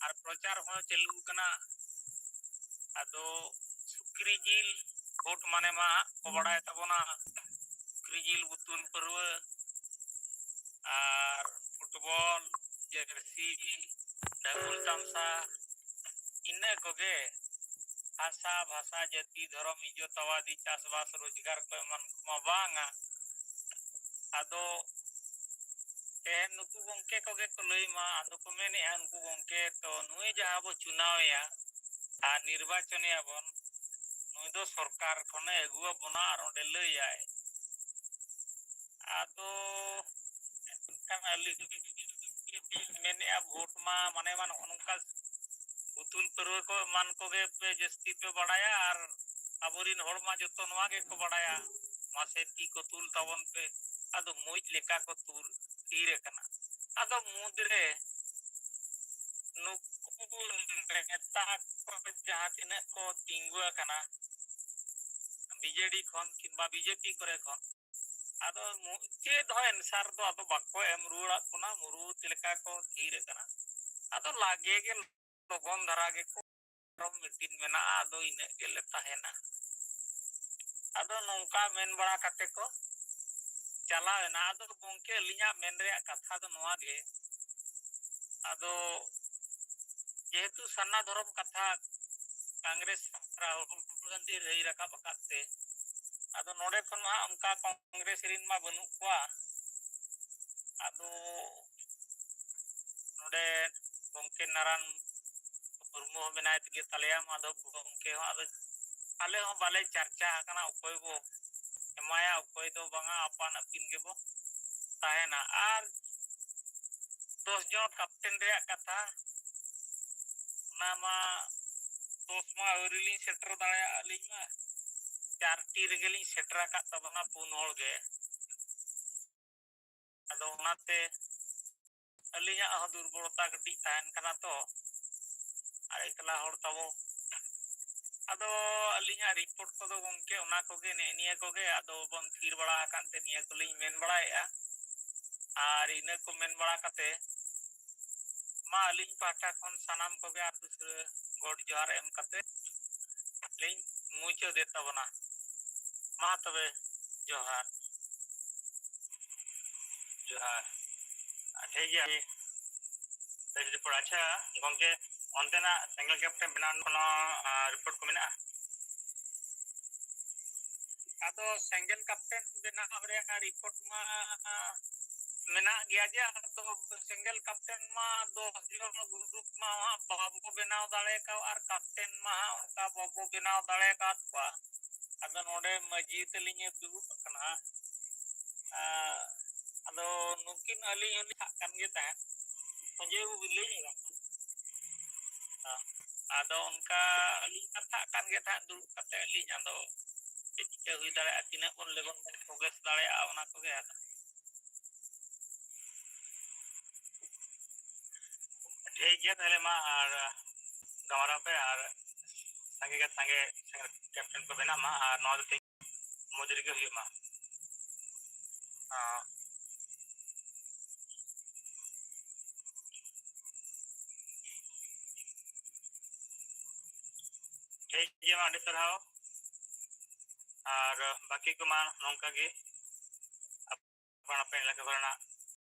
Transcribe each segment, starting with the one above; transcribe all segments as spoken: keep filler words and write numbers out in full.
ᱟᱨ ᱯᱨᱚᱪᱟᱨ ᱦᱚᱸ ᱪᱟᱹᱞᱩ ᱟᱠᱟᱱᱟ᱾ ᱟᱫᱚ ᱥᱩᱠᱨᱤ ᱡᱤᱞ ᱵᱷᱳᱴ ᱢᱟᱱᱮ ᱢᱟ ᱠᱚ ᱵᱟᱲᱟᱭ ᱛᱟᱵᱚᱱᱟ, ᱥᱩᱠᱨᱤ ᱡᱤᱞ, ᱵᱩᱛᱩᱞ ᱯᱟᱹᱨᱣᱟᱹ ᱟᱨ ᱯᱷᱩᱴᱵᱚᱞ, ᱡᱟᱹᱨᱥᱤ, ᱰᱷᱟᱹᱠᱩᱞ ᱛᱟᱢᱥᱟ, ᱤᱱᱟᱹ ᱠᱚᱜᱮ᱾ ᱦᱟᱥᱟ ᱵᱷᱟᱥᱟ, ᱡᱟᱹᱛᱤ, ᱫᱷᱚᱨᱚᱢ, ᱤᱡᱽᱡᱚᱛ, ᱟᱵᱟᱫᱤ, ᱪᱟᱥᱵᱟᱥ, ᱨᱳᱡᱽᱜᱟᱨ ᱠᱚ ᱮᱢᱟᱱ ᱠᱚᱢᱟ ᱵᱟᱝᱟ᱾ ᱟᱫᱚ ᱛᱮᱦᱮᱧ ᱱᱩᱠᱩ ᱜᱚᱢᱠᱮ ᱠᱚᱜᱮ ᱠᱚ ᱞᱟᱹᱭ ᱢᱟ, ᱟᱫᱚ ᱠᱚ ᱢᱮᱱᱮᱜᱼᱟ ᱩᱱᱠᱩ ᱜᱚᱢᱠᱮ, ᱛᱚ ᱱᱩᱭ ᱡᱟᱦᱟᱸ ᱵᱚ ᱪᱩᱱᱟᱣᱮᱭᱟ ᱟᱨ ᱱᱤᱨᱵᱟᱪᱚᱱᱮᱭᱟ ᱵᱚᱱ, ᱱᱩᱭ ᱫᱚ ᱥᱚᱨᱠᱟᱨ ᱠᱷᱚᱱᱮ ᱟᱹᱜᱩ ᱟᱵᱚᱱᱟ ᱟᱨ ᱚᱸᱰᱮ ᱞᱟᱹᱭᱟᱭ᱾ ᱟᱫᱚ ᱮᱱᱠᱷᱟᱱ ᱟᱹᱞᱤᱧ ᱢᱮᱱᱮᱜᱼᱟ, ᱵᱷᱳᱴ ᱢᱟ ᱢᱟᱱᱮ ᱢᱟ ᱱᱚᱜᱼᱚ ᱱᱚᱝᱠᱟ ᱵᱩᱛᱩᱞ ᱯᱟᱹᱨᱣᱟᱹ ᱠᱚ ᱮᱢᱟᱱ ᱠᱚᱜᱮ ᱯᱮ ᱡᱟᱹᱥᱛᱤ ᱯᱮ ᱵᱟᱲᱟᱭᱟ, ᱟᱨ ᱟᱵᱚᱨᱤᱱ ᱦᱚᱲ ᱢᱟ ᱡᱚᱛᱚ ᱱᱚᱣᱟ ᱜᱮᱠᱚ ᱵᱟᱲᱟᱭᱟ, ᱢᱟᱥᱮ ᱛᱤ ᱠᱚ ᱛᱩᱞ ᱛᱟᱵᱚᱱ ᱯᱮ᱾ ᱟᱫᱚ ᱢᱩᱸᱡ ᱞᱮᱠᱟ ᱠᱚ ᱛᱩᱞ ᱛᱷᱤᱨ ᱟᱠᱟᱱᱟ᱾ ᱟᱫᱚ ᱢᱩᱫᱽᱨᱮ ᱱᱩᱠᱩ ᱱᱮᱛᱟ ᱠᱚ ᱡᱟᱦᱟᱸ ᱛᱤᱱᱟᱹᱜ ᱠᱚ ᱛᱤᱸᱜᱩ ᱟᱠᱟᱱᱟ ᱵᱤᱡᱮᱰᱤ ᱠᱷᱚᱱ ᱠᱤᱝᱵᱟ ᱵᱤᱡᱮᱯᱤ ᱠᱚᱨᱮ ᱠᱷᱚᱱ, ᱟᱫᱚ ᱢᱩ-, ᱪᱮᱫ ᱦᱚᱸ answer ᱫᱚ ᱟᱫᱚ ᱵᱟᱠᱚ ᱮᱢ ᱨᱩᱣᱟᱹᱲᱟᱜ ᱵᱚᱱᱟ᱾ ᱢᱩᱨᱩ ᱪᱮᱫ ᱞᱮᱠᱟ ᱠᱚ ᱛᱷᱤᱨ ᱟᱠᱟᱱᱟ, ᱟᱫᱚ ᱞᱟᱜᱮ ᱜᱮ ᱞᱚᱜᱚᱱ ᱫᱷᱟᱨᱟ ᱜᱮᱠᱚ ᱟᱨᱚ meeting ᱢᱮᱱᱟᱜᱼᱟ, ᱟᱫᱚ ᱤᱱᱟᱹᱜ ᱜᱮᱞᱮ ᱛᱟᱦᱮᱱᱟ᱾ ᱟᱫᱚ ᱱᱚᱝᱠᱟ ᱢᱮᱱ ᱵᱟᱲᱟ ᱠᱟᱛᱮ ᱠᱚ ᱪᱟᱞᱟᱣ ᱮᱱᱟ᱾ ᱟᱫᱚ ᱜᱚᱢᱠᱮ, ᱟᱹᱞᱤᱧᱟᱜ ᱢᱮᱱ ᱨᱮᱭᱟᱜ ᱠᱟᱛᱷᱟ ᱫᱚ ᱱᱚᱣᱟ ᱜᱮ, ᱟᱫᱚ ᱡᱮᱦᱮᱛᱩ ᱥᱟᱨᱱᱟ ᱫᱷᱚᱨᱚᱢ ᱠᱟᱛᱷᱟ ᱠᱚᱝᱜᱨᱮᱥ ᱨᱟᱦᱩᱞ ᱜᱟᱱᱫᱷᱤ ᱞᱟᱹᱭ ᱨᱟᱠᱟᱵ ᱟᱠᱟᱫ ᱛᱮ, ᱟᱫᱚ ᱱᱚᱰᱮ ᱠᱷᱚᱱ ᱢᱟ ᱚᱱᱠᱟ ᱠᱚᱝᱜᱨᱮᱥ ᱨᱤᱱ ᱢᱟ ᱵᱟᱹᱱᱩᱜ ᱠᱚᱣᱟ᱾ ᱟᱫᱚ ᱱᱚᱰᱮ ᱜᱚᱢᱠᱮ ᱱᱟᱨᱟᱱ ᱢᱩᱨᱢᱩ ᱦᱚᱸ ᱢᱮᱱᱟᱭ ᱜᱮ ᱛᱟᱞᱮᱭᱟ, ᱢᱟᱫᱷᱚᱵ ᱜᱚᱢᱠᱮ ᱦᱚᱸ᱾ ᱟᱫᱚ ᱟᱞᱮ ᱦᱚᱸ ᱵᱟᱞᱮ ᱪᱟᱨᱪᱟ ᱟᱠᱟᱱᱟ ᱚᱠᱚᱭ ᱵᱚ ᱮᱢᱟᱭᱟ, ᱚᱠᱚᱭ ᱫᱚ ᱵᱟᱝᱟ, ᱟᱯᱟᱱ ᱟᱹᱯᱤᱱ ᱜᱮᱵᱚ ᱛᱟᱦᱮᱱᱟ᱾ ᱟᱨ ᱫᱚᱥ ᱡᱚᱱ ᱠᱟᱯᱴᱮᱱ ᱨᱮᱭᱟᱜ ᱠᱟᱛᱷᱟ, ᱚᱱᱟ ᱢᱟ ᱫᱚᱥ ᱢᱟ ᱟᱹᱣᱨᱤ ᱞᱤᱧ ᱥᱮᱴᱮᱨ ᱫᱟᱲᱮᱭᱟᱜᱼᱟ ᱟᱹᱞᱤᱧ ᱢᱟ, ᱪᱟᱨᱴᱤ ᱨᱮᱜᱮ ᱞᱤᱧ ᱥᱮᱴᱮᱨ ᱟᱠᱟᱫ ᱛᱟᱵᱚᱱᱟ ᱯᱩᱱ ᱦᱚᱲ ᱜᱮ᱾ ᱟᱫᱚ ᱚᱱᱟᱛᱮ ᱟᱹᱞᱤᱧᱟᱜ ᱦᱚᱸ ᱫᱩᱨᱵᱚᱞᱚᱛᱟ ᱠᱟᱹᱴᱤᱡ ᱛᱟᱦᱮᱱ ᱠᱟᱱᱟ ᱛᱚ, ᱟᱨ ᱮᱠᱞᱟ ᱦᱚᱲ ᱛᱟᱵᱚ᱾ ᱟᱫᱚ ᱟᱹᱞᱤᱧᱟᱜ ᱨᱤᱯᱳᱨᱴ ᱠᱚᱫᱚ ᱜᱚᱢᱠᱮ ᱚᱱᱟ ᱠᱚᱜᱮ, ᱱᱮᱜᱼᱮ ᱱᱤᱭᱟᱹ ᱠᱚᱜᱮ᱾ ᱟᱫᱚ ᱵᱚᱱ ᱛᱷᱤᱨ ᱵᱟᱲᱟ ᱟᱠᱟᱱ ᱛᱮ ᱱᱤᱭᱟᱹ ᱠᱚᱞᱤᱧ ᱢᱮᱱ ᱵᱟᱲᱟᱭᱮᱫᱼᱟ᱾ ᱟᱨ ᱤᱱᱟᱹ ᱠᱚ ᱢᱮᱱ ᱵᱟᱲᱟ ᱠᱟᱛᱮ ᱢᱟ ᱟᱹᱞᱤᱧ ᱯᱟᱦᱴᱟ ᱠᱷᱚᱱ ᱥᱟᱱᱟᱢ ᱠᱚᱜᱮ ᱟᱨ ᱫᱩᱥᱨᱟᱹ ᱜᱚᱰ ᱡᱚᱦᱟᱨ ᱮᱢ ᱠᱟᱛᱮ ᱞᱤᱧ ᱢᱩᱪᱟᱹᱫᱮᱫ ᱛᱟᱵᱚᱱᱟ᱾ ᱢᱟ ᱛᱚᱵᱮ, ᱡᱚᱦᱟᱨ᱾ ᱡᱚᱦᱟᱨ᱾ ᱴᱷᱤᱠ ᱜᱮᱭᱟ᱾ ᱵᱮᱥ ᱨᱤᱯᱳᱨᱴ᱾ ᱟᱪᱪᱷᱟ ᱜᱚᱝᱠᱮ, ᱚᱱᱛᱮᱱᱟᱜ ᱥᱮᱸᱜᱮᱞ ᱠᱮᱯᱴᱮᱱ ᱵᱮᱱᱟᱣ ᱨᱮᱱᱟᱜ ᱠᱳᱱᱳ, ᱟᱸ, ᱨᱤᱯᱳᱨᱴ ᱠᱚ ᱢᱮᱱᱟᱜᱼᱟ? ᱟᱫᱚ ᱥᱮᱸᱜᱮᱞ ᱠᱮᱯᱴᱮᱱ ᱵᱮᱱᱟᱣ ᱨᱮᱭᱟᱜ ᱨᱤᱯᱳᱨᱴ ᱢᱟ ᱢᱮᱱᱟᱜ ᱜᱮᱭᱟ, ᱡᱮ ᱟᱫᱚ ᱥᱮᱸᱜᱮᱞ ᱠᱮᱯᱴᱮᱱ ᱢᱟ ᱫᱚᱥ ᱡᱚᱱ ᱜᱨᱩᱯ ᱢᱟ ᱦᱟᱸᱜ ᱵᱟᱵᱚ ᱵᱮᱱᱟᱣ ᱫᱟᱲᱮ ᱠᱟᱣ, ᱟᱨ ᱠᱮᱯᱴᱮᱱ ᱢᱟ ᱦᱟᱸᱜ ᱚᱱᱠᱟ ᱵᱟᱵᱚ ᱵᱮᱱᱟᱣ ᱫᱟᱲᱮ ᱟᱠᱟᱫ ᱠᱚᱣᱟ᱾ ᱟᱫᱚ ᱱᱚᱰᱮ ᱢᱟᱹᱡᱷᱤ ᱛᱟᱹᱞᱤᱧ ᱮ ᱫᱩᱲᱩᱵ ᱟᱠᱟᱱᱟ᱾ ᱟᱸ, ᱟᱫᱚ ᱱᱩᱠᱤᱱ ᱟᱹᱞᱤᱧ ᱦᱚᱸᱞᱤᱧ ᱠᱟᱛᱷᱟᱜ ᱠᱟᱱ ᱜᱮ ᱛᱟᱦᱮᱸᱫ, ᱥᱚᱧᱡᱚᱭ ᱵᱟᱹᱵᱩ ᱵᱤᱱ ᱞᱟᱹᱭ ᱧᱚᱜ ᱠᱟᱱᱟ᱾ ᱟᱫᱚ ᱚᱱᱠᱟ ᱟᱹᱞᱤᱧ ᱠᱟᱛᱷᱟᱜ ᱠᱟᱱ ᱜᱮ ᱛᱟᱦᱮᱸᱫ ᱫᱩᱲᱩᱵ ᱠᱟᱛᱮ ᱟᱹᱞᱤᱧ, ᱟᱫᱚ ᱪᱮᱫ ᱪᱤᱠᱟᱹ ᱦᱩᱭ ᱫᱟᱲᱮᱭᱟᱜᱼᱟ, ᱛᱤᱱᱟᱹᱜ ᱵᱚᱱ ᱞᱚᱜᱚᱱ ᱵᱚᱱ ᱯᱨᱳᱜᱨᱮᱥ ᱫᱟᱲᱮᱭᱟᱜᱼᱟ ᱚᱱᱟ ᱠᱚᱜᱮ᱾ ᱟᱫᱚ ᱴᱷᱤᱠ ᱜᱮᱭᱟ ᱛᱟᱦᱚᱞᱮ ᱢᱟ, ᱟᱨ ᱜᱟᱞᱢᱟᱨᱟᱣ ᱯᱮ ᱟᱨ ᱥᱟᱸᱜᱮ ᱜᱮ ᱥᱟᱸᱜᱮ, ᱥᱟᱸᱜᱮ ᱠᱮᱯᱴᱮᱱ ᱠᱚ ᱵᱮᱱᱟᱜ ᱢᱟ ᱟᱨ ᱱᱚᱣᱟ ᱫᱚ ᱴᱷᱤᱠ ᱢᱚᱡᱽ ᱨᱮᱜᱮ ᱦᱩᱭᱩᱜ ᱢᱟ᱾ ᱦᱚᱸ᱾ ᱴᱷᱤᱠ ᱜᱮᱭᱟ, ᱢᱟ ᱟᱹᱰᱤ ᱥᱟᱨᱦᱟᱣ᱾ ᱟᱨ ᱵᱟᱹᱠᱤ ᱠᱚᱢᱟ ᱱᱚᱝᱠᱟ ᱜᱮ᱾ ᱟᱯᱟᱱ ᱟᱯᱤᱱ ᱮᱞᱟᱠᱟ ᱠᱚᱨᱮᱱᱟᱜ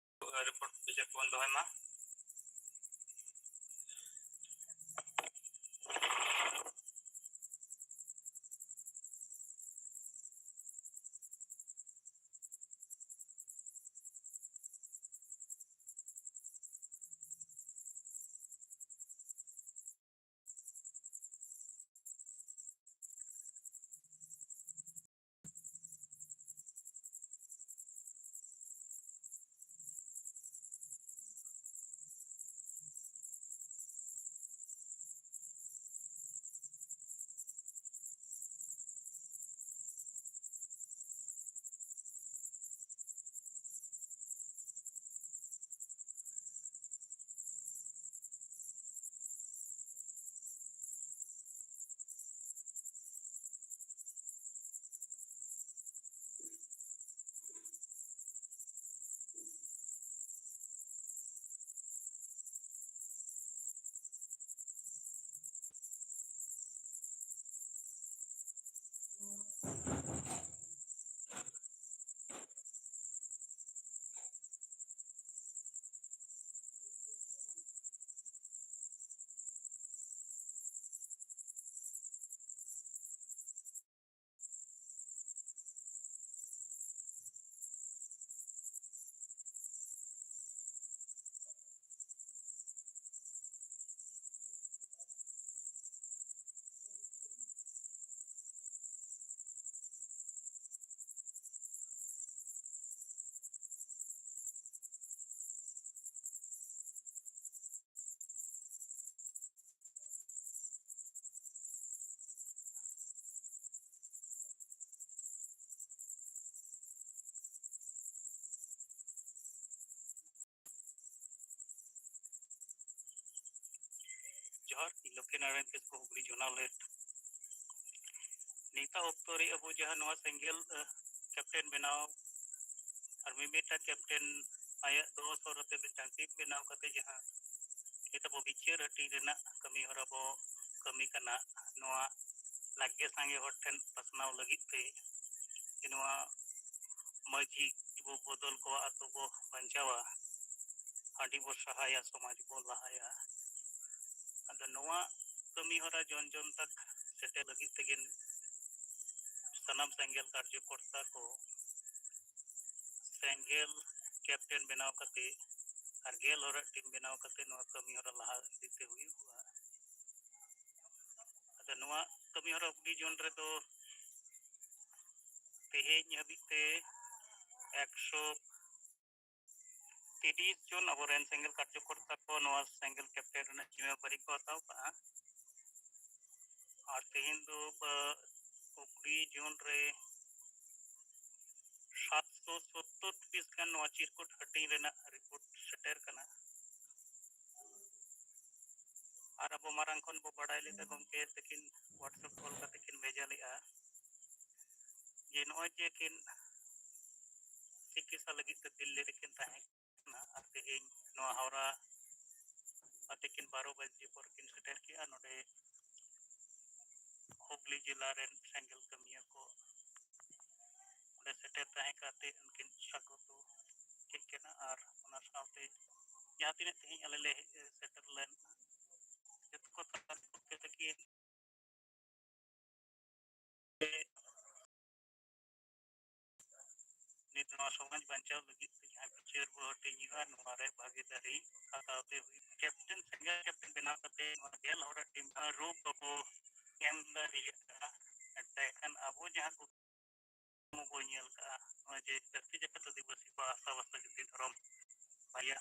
ᱨᱤᱯᱳᱨᱴ ᱵᱤᱪᱟᱹᱨ ᱠᱚᱵᱚᱱ ᱫᱚᱦᱚᱭ ᱢᱟ᱾ ᱤᱧ ᱞᱚᱠᱠᱷᱤᱱᱟᱨᱟᱭᱚᱱ ᱠᱤᱥᱠᱩ, ᱦᱩᱜᱽᱞᱤ ᱡᱳᱱᱟᱞ ᱦᱮᱰ᱾ ᱱᱤᱛᱟᱜ ᱚᱠᱛᱚ ᱨᱮ ᱟᱵᱚ ᱡᱟᱦᱟᱸ ᱱᱚᱣᱟ ᱥᱮᱸᱜᱮᱞ, ᱟᱸ, ᱠᱮᱯᱴᱮᱱ ᱵᱮᱱᱟᱣ ᱟᱨ ᱢᱤᱢᱤᱫᱴᱟᱝ ᱠᱮᱯᱴᱮᱱ ᱟᱭᱟᱜ ᱫᱚᱞ ᱦᱚᱨ ᱟᱛᱮ ᱢᱤᱫᱴᱟᱝ ᱴᱤᱢ ᱵᱮᱱᱟᱣ ᱠᱟᱛᱮ ᱡᱟᱦᱟᱸ ᱱᱤᱛ ᱟᱵᱚ ᱵᱤᱪᱟᱹᱨ ᱦᱟᱹᱴᱤᱧ ᱨᱮᱱᱟᱜ ᱠᱟᱹᱢᱤ ᱦᱚᱨᱟ ᱵᱚ ᱠᱟᱹᱢᱤ ᱠᱟᱱᱟ, ᱱᱚᱣᱟ ᱞᱟᱜᱮ ᱥᱟᱸᱜᱮ ᱦᱚᱲ ᱴᱷᱮᱱ ᱯᱟᱥᱱᱟᱣ ᱞᱟᱹᱜᱤᱫ ᱛᱮ ᱡᱮ ᱱᱚᱣᱟ ᱢᱟᱹᱡᱷᱤ ᱵᱚ ᱵᱚᱫᱚᱞ ᱠᱚᱣᱟ, ᱟᱛᱳ ᱵᱚ ᱵᱟᱧᱪᱟᱣᱟ, ᱦᱟᱺᱰᱤ ᱵᱚ ᱥᱟᱦᱟᱭᱟ, ᱥᱚᱢᱟᱡᱽ ᱵᱚ ᱞᱟᱦᱟᱭᱟ᱾ ᱟᱫᱚ ᱱᱚᱣᱟ ᱠᱟᱹᱢᱤ ᱦᱚᱨᱟ ᱡᱚᱱ ᱡᱚᱱ ᱛᱟᱠ ᱥᱮᱴᱮᱨ ᱞᱟᱹᱜᱤᱫ ᱛᱮᱜᱮ ᱥᱟᱱᱟᱢ ᱥᱮᱸᱜᱮᱞ ᱠᱟᱨᱡᱚᱠᱚᱨᱛᱟ ᱠᱚ ᱥᱮᱸᱜᱮᱞ ᱠᱮᱯᱴᱮᱱ ᱵᱮᱱᱟᱣ ᱠᱟᱛᱮ ᱟᱨ ᱜᱮᱞ ᱦᱚᱲᱟᱜ ᱴᱤᱢ ᱵᱮᱱᱟᱣ ᱠᱟᱛᱮ ᱱᱚᱣᱟ ᱠᱟᱹᱢᱤ ᱦᱚᱨᱟ ᱞᱟᱦᱟ ᱤᱫᱤ ᱛᱮ ᱦᱩᱭᱩᱜᱼᱟ᱾ ᱟᱫᱚ ᱱᱚᱣᱟ ᱠᱟᱹᱢᱤ ᱦᱚᱨᱟ ᱦᱩᱜᱽᱞᱤ ᱡᱳᱱ ᱨᱮᱫᱚ ᱛᱮᱦᱮᱧ ᱦᱟᱹᱵᱤᱡ ᱛᱮ ᱮᱠᱥᱚ ᱛᱤᱨᱤᱥ ᱡᱚᱱ ᱟᱵᱚᱨᱮᱱ ᱥᱮᱸᱜᱮᱞ ᱠᱟᱨᱡᱚᱠᱚᱨᱛᱟ ᱠᱚ ᱱᱚᱣᱟ ᱥᱮᱸᱜᱮᱞ ᱠᱮᱯᱴᱮᱱ ᱨᱮᱱᱟᱜ ᱡᱤᱢᱢᱮᱵᱟᱨᱤ ᱠᱚ ᱦᱟᱛᱟᱣ ᱠᱟᱜᱼᱟ᱾ ᱟᱨ ᱛᱮᱦᱮᱧ ᱫᱚ, ᱟ, ᱦᱩᱜᱽᱞᱤ ᱡᱳᱱ ᱨᱮ ᱥᱟᱛᱥᱚ ᱥᱚᱛᱛᱚᱨ ᱯᱤᱥ ᱜᱟᱱ ᱱᱚᱣᱟ ᱪᱤᱨᱠᱩᱴ ᱦᱟᱹᱴᱤᱧ ᱨᱮᱱᱟᱜ ᱨᱤᱯᱳᱨᱴ ᱥᱮᱴᱮᱨ ᱠᱟᱱᱟ᱾ ᱟᱨ ᱟᱵᱚ ᱢᱟᱨᱟᱝ ᱠᱷᱚᱱ ᱵᱚ ᱵᱟᱰᱟᱭ ᱞᱮᱫᱟ, ᱜᱚᱢᱠᱮ ᱛᱟᱹᱠᱤᱱ WhatsApp ᱠᱚᱞ ᱠᱟᱛᱮ ᱠᱤᱱ ᱵᱷᱮᱡᱟ ᱞᱮᱫᱼᱟ ᱡᱮ ᱱᱚᱜᱼᱚᱭ ᱡᱮ ᱠᱤᱱ ᱪᱤᱠᱤᱛᱥᱟ ᱞᱟᱹᱜᱤᱫ ᱛᱮ ᱫᱤᱞᱞᱤ ᱨᱮᱠᱤᱱ ᱛᱟᱦᱮᱸ ᱠᱟᱱᱟ ᱟᱨ ᱛᱮᱦᱮᱧ ᱱᱚᱣᱟ ᱦᱟᱣᱲᱟ ᱛᱤᱠᱤᱱ ᱵᱟᱨᱚ ᱵᱟᱡᱮ ᱯᱚᱨ ᱠᱤᱱ ᱥᱮᱴᱮᱨ ᱠᱮᱜᱼᱟ ᱱᱚᱰᱮ ᱦᱩᱜᱽᱞᱤ ᱡᱮᱞᱟ ᱨᱮᱱ ᱥᱮᱸᱜᱮᱞ ᱠᱟᱹᱢᱤᱭᱟᱹ ᱠᱚ ᱚᱸᱰᱮ ᱥᱮᱴᱮᱨ ᱛᱟᱦᱮᱸ ᱠᱟᱛᱮ ᱩᱱᱠᱤᱱ ᱥᱟᱹᱜᱩᱛ ᱠᱮᱫ ᱠᱤᱱᱟ᱾ ᱟᱨ ᱚᱱᱟ ᱥᱟᱶᱛᱮ ᱡᱟᱦᱟᱸ ᱛᱤᱱᱟᱹᱜ ᱛᱮᱦᱮᱧ ᱟᱞᱮ ᱞᱮ ᱦᱮᱡ ᱥᱮᱴᱮᱨ ᱞᱮᱱ, ᱡᱚᱛᱚ ᱠᱚ ᱛᱟᱞᱟ ᱨᱮ ᱛᱟᱹᱠᱤᱱ ᱱᱤᱛ ᱱᱚᱣᱟ ᱥᱚᱢᱟᱡᱽ ᱵᱟᱧᱪᱟᱣ ᱞᱟᱹᱜᱤᱫ ᱛᱮ ᱡᱟᱦᱟᱸ ᱵᱤᱪᱟᱹᱨ ᱵᱚ ᱦᱟᱹᱴᱤᱧ ᱦᱩᱭᱩᱜᱼᱟ, ᱱᱚᱣᱟ ᱨᱮ ᱵᱷᱟᱜᱤᱫᱟᱨᱤ ᱦᱟᱛᱟᱣ ᱛᱮ ᱦᱩᱭᱩᱜᱼᱟ᱾ ᱠᱮᱯᱴᱮᱱ, ᱥᱮᱸᱜᱮᱞ ᱠᱮᱯᱴᱮᱱ ᱵᱮᱱᱟᱣ ᱠᱟᱛᱮ ᱱᱚᱣᱟ ᱜᱮᱞ ᱦᱚᱲᱟᱜ ᱴᱤᱢ ᱨᱩᱯ ᱵᱟᱵᱚ ᱮᱢ ᱫᱟᱲᱮᱭᱟᱜᱼᱟ᱾ ᱮᱱᱛᱮ ᱠᱷᱟᱱ ᱟᱵᱚ ᱡᱟᱦᱟᱸ ᱠᱚ ᱵᱚ ᱧᱮᱞ ᱠᱟᱜᱼᱟ, ᱱᱚᱜᱼᱚᱭ ᱡᱮ ᱫᱷᱟᱹᱨᱛᱤ ᱡᱟᱠᱟᱛ ᱟᱹᱫᱤᱵᱟᱹᱥᱤ ᱠᱚᱣᱟᱜ ᱦᱟᱥᱟ ᱵᱷᱟᱥᱟ ᱡᱟᱹᱛᱤ ᱫᱷᱚᱨᱚᱢ ᱵᱟᱨᱭᱟ